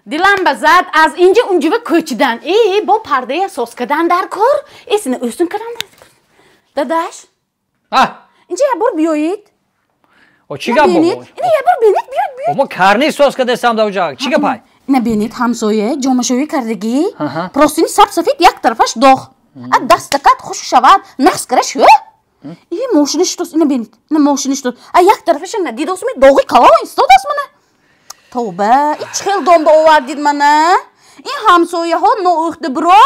Дилам ба зад аз инҷа унҷава кӯчидан. Бо пардаи асос кардан дар кор, эсина ӯстун кардан дар кор. Дадаш? Инҷа як бор биёед. О, чӣ гап бо? Ина як бор бинед, биёед, биёед. Мо карниз соз кардастам дар уҷа. Чӣ гапай? Ина бинед, ҳамсоя ҷомашӯӣ кардагӣ. Простини саб сафед як тарафаш доғ. А дастакат хушк шавад, нақс кара шӯ. И мошини шутост, ина бинед, ина мошини шутост. А як тарафаша надидосми доғи калон истодаст мана. Тавба, и чӣ хел дом ба овардид мана? Ин ҳамсояҳо ноӯхта биро.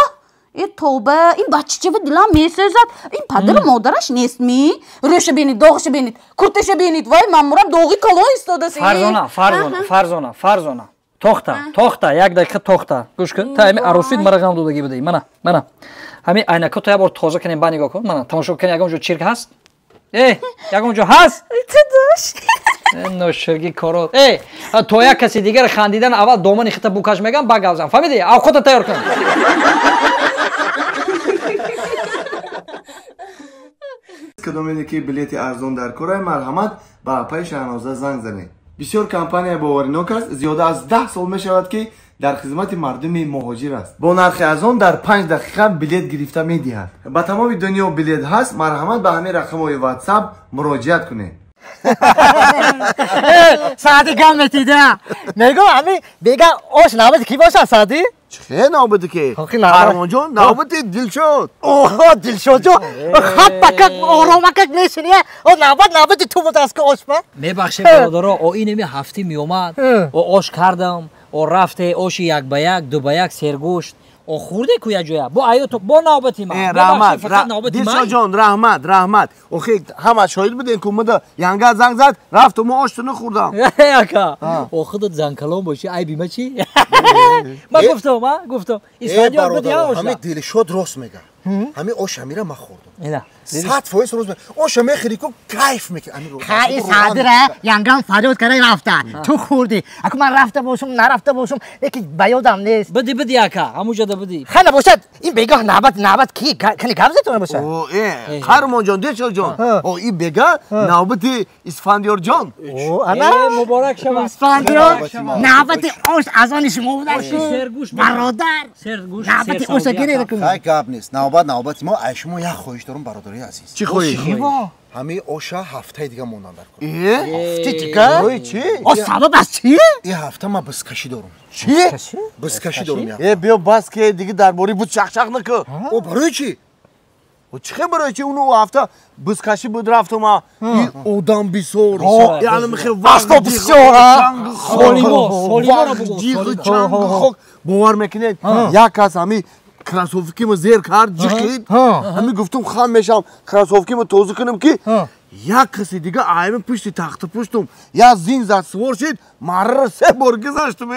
Э тавба, ин бачачава дилам месӯзад. Ин падару модараш нестми? Рӯша бинед, доғша бинед, курташа бинед. Вай, ман мурам доғи калон истодаст. Фарзона, Фарзона, Фарзона, Фарзона. Тохта, тохта, як дақиқа тохта. Гӯш кун, та ҳами арӯсит мара ғам додагӣ будаӣ. Мана, мана. Ҳами айнакото як бор тоза кунем, ба нигоҳ кун. Мана, тамошо кун, ягон ҷо чирк ҳаст? Ягон ҷо ҳаст? Дадаш. Ноширги корот. То як каси дигар хандидан аввал домани хита букаш мегам, ба гавзам. Фаҳмидӣ? Авқота тайёр кун. Кадомене ки билети арзон дар корай, марҳамат ба апаи Шаҳноза занг занед. Бисёр компания боваринок аст, зиёда аз 10 сол мешавад ки дар хизмати мардуми муҳоҷир аст. Бо нархи арзон дар 5 дақиқа билет гирифта медиҳад. Ба тамоми дунё билет ҳаст, марҳамат ба ҳамин рақамҳои WhatsApp муроҷиат кунед. Сади гам метида. Мегӯ ҳами бега ош навбати ки бошад, Сади? Чӣ навбати ки? Қаҳрамонҷон, навбати Дилшод. Оҳо, Дилшодҷон, хаттакак оромакак мешини, о навбат навбати ту буд аз ки ош ба? Мебахшед бародаро, о инами ҳафти меомад, о ош кардам, о рафте оши як ба як, ду ба як сергӯшт, о хӯрде ку як ҷоя. Бо аё то бо навбати ман. Раҳмат, Дилшодҷон, раҳмат, раҳмат. Охи ҳама шоҳид будем ку мада янга занг зад, рафту мо оштуну хӯрдам. Ака, о худат занкалон боши, айби ма чӣ? Ман гуфтам, а гуфтам. Исфандиёр буди ош. Ҳами Дилшод рост мега. Ҳами ош ҳамира ман хӯрдам. 100% рост мега. Оша мехӯри ку кайф мекунӣ. Хай садра янгам фарёд кара рафта. Ту хӯрдӣ. Аку ман рафта бошум, нарафта бошум, лекин ба ёдам нест. Биди, биди ака, ҳамуҷода биди. Хай набошад, ин бегоҳ навбат, навбат ки кани гап зад бошад? О, Қаҳрамонҷон, Дилшодҷон. О, ин бега навбати Исфандиёрҷон. О, ана муборак шавад. Исфандиёр, навбати ош аз они шумо будаш. Бародар. Навбати оша гиред кун. Хай гап нест. Навбат навбати мо, ай шумо як хоҳиш дорам, бародари азиз. Чӣ хоҳиш? Ҳамаи оша ҳафтаи дига мондан дар кор. Ҳафтаи дига? Барои чӣ? О, сабаб аз чӣ? Ин ҳафта ман бизкашӣ дорам. Чӣ? Бизкашӣ дорам. Биё бас ки дига дар бораи буд чақчақ накун. О, барои чӣ? О, чӣ хел барои чӣ? Уну ҳафта бизкашӣ буд рафтам, ин одам бисёр. Яъне мехел вақт бисёр, солимо, солиморо бугӯ. Чанг хок. Бовар мекунед, як кас ҳамин кроссовкимо зер кард, ҷиқид. Ҳамин гуфтум хам мешавам, кроссовкимо тоза кунам ки як каси дига айми пушти тахта пуштум, як зин зад сувор шид, марра се бор гузаштум.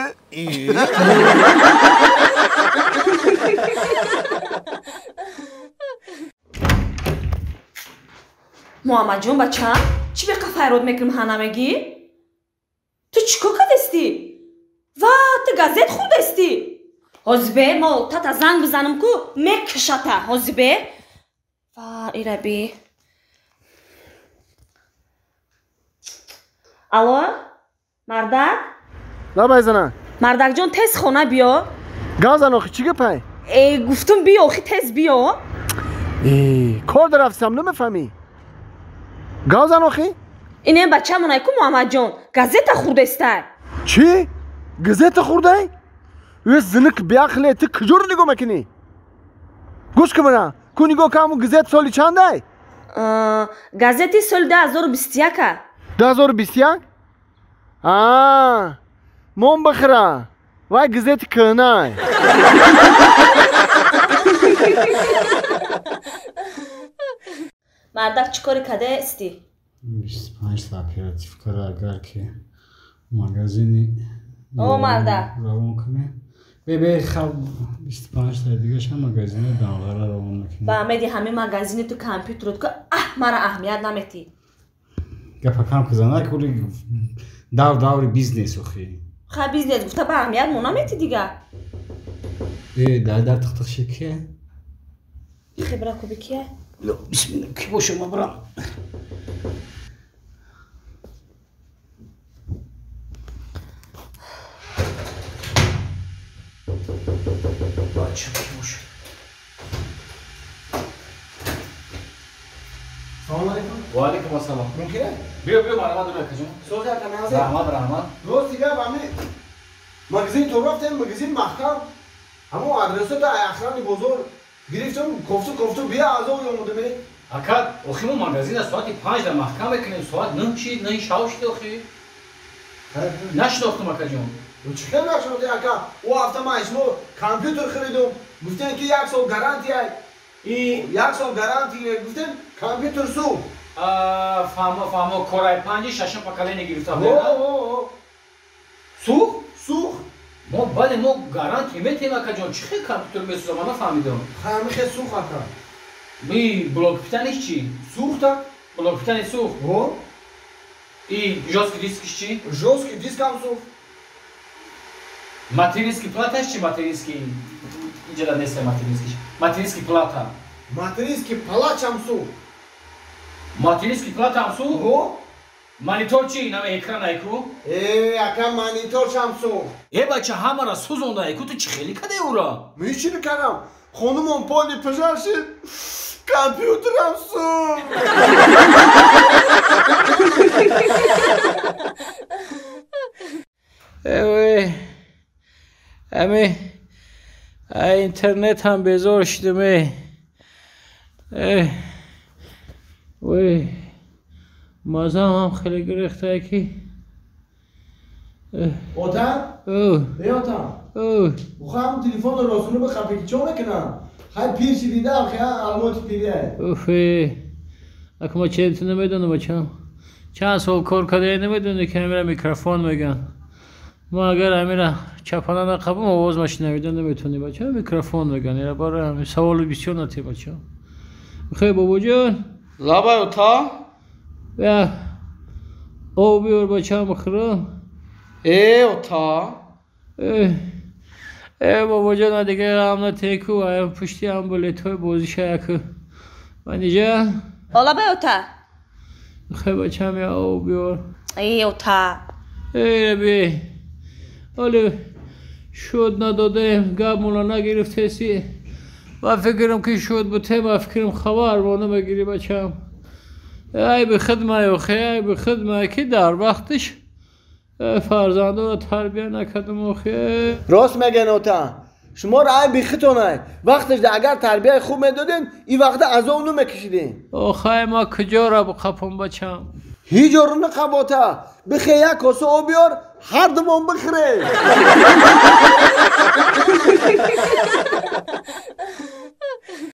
Муҳаммадҷон бачам, чӣ беқа файрод мекунем ҳа намегӣ? Ту чӣ кор кардастӣ? Ва ту газет хӯрдастӣ? Ҳозибе мо тата занг бизанам ку мекушата. Ҳозибе ва ираби. Алло, мардак? Лабай зана. Мардакҷон, тез хона биё. Гав зан, охи чӣ гапай? Гуфтум биё, охи тез биё. Кор дарафтам, намефаҳмӣ? Гав зан охи? Инем бачамонай ку Муҳаммадҷон, газета хӯрдестай. Чӣ? Газета хӯрдай? Ӯ зиник биақле, ту куҷоро нигоҳ мекунӣ? Гӯш кун мана, ку нигоҳ кун, ҳамун газет соли чандай? Газети соли 2021. 2021? Мон бихӯра, вай газети кӯҳнай. Мардак чӣ кори кадаасти? 25 та оперативкара агар ки магазини О, мардак равон кунем. Бе хаб 25 та дигаша магазини данғара равон мекунем. Ба меди ҳамин магазини ту компютерот ку мара аҳамият наметӣ. Гапа кам кузана кули дав даври бизнес охи. Ха бизнес гуфта ба аҳамият мо наметӣ дига. Дар дар тихтих ши ки? Хибра куби кия? Бисмилла, ки боша ма брам. Ва алейкум ассалом. Мумкин? Биё, биё, марҳамат дур акаҷон. Сози ака назе. Раҳмат, раҳмат. Рост дига ами магазин то рафтем, магазин маҳкам. Ҳамон адресото ай охрани бозор гирифтам, кофту кофту бия азоб омудам. Ака, охи мо магазина соати 5 да маҳкам мекунем, соат 9 шид, 9 шав шид охи. Нашинохтам акаҷон. Чӣ хел нашинохтӣ ака? Ӯ ҳафта ман шумо компютер харидум, гуфтем ки як сол гарантия. Як сол гарантия гуфтем, компютер сӯхт. Фаҳмо, фаҳмо, Core i5 шашум поколение гирифта будем. Сӯхт? Сӯхт. Мо бале, мо гарантия метем акаҷон. Чӣ хел компютер месӯзам, ман нафаҳмидам. Ҳами хел сӯхт ака. Ми блок питаниш чӣ? Сӯхта. Блок питани сӯхт? О. И жёсткий дискиш чӣ? Жёсткий диск ҳам сӯхт. Материнский платаш чӣ? Материнский иҷода нест материнский. Материнский плата. Материнский платам сӯхт. Материнский платам сӯхт? О. Монитор чӣ? Инаме экран айку? Э, ака мониторшам сӯхт. Э, бача, ҳамара сӯзонда айку, ту чӣ хеле кадаи ура? Ман чӣ кардам? Хонумон поли пожар шид, компютерам сӯхт. Э, ами интернет ҳам безор шудам. Э, ой, мазам ҳам хеле гирифта ки. Отам? Э, отам. Бухам телефонро росуну ба қапи чо мекунам? Хай пир шидида, хай алмоти пирия. Уф, ака ма ченту намедонам бачам. Чанд сол кор карда намедонӣ ки амира микрофон меган. Ма агар амира чапана нақабам овоз машинавида наметонӣ бачам, микрофон меган. Ира барои ҳамин саволи бисёр натӣ бачам. Хай бобоҷон. Лабай ота. Я об биёр бачам бихӯрам. Э, ота. Э, бобоҷон, дига ғам натеку, ай пушти ҳам билетҳои бозиша яку. Манижа? Лабай ота. Хай бачам, я об биёр. Э, ота. Э, раби. Оли шуд надодаем, гап мула нагирифтеси. Ма фикрам ки шуд бутем, ма фикрам хабар мо намегирӣ бачам. Ай би хидмай охе, ай би хидмай ки дар вақтиш фарзандонро тарбия накардам охе. Рост мегӯян ота. Шуморо ай би хитонай. Вақташ агар тарбияи хуб медодем, ин вақта азоб намекашидем. Охай ма куҷоро бқапам бачам? Ҳеҷ ҷоро нақаб ота. Бихе як коса об биёр, ҳар думон бихӯрем.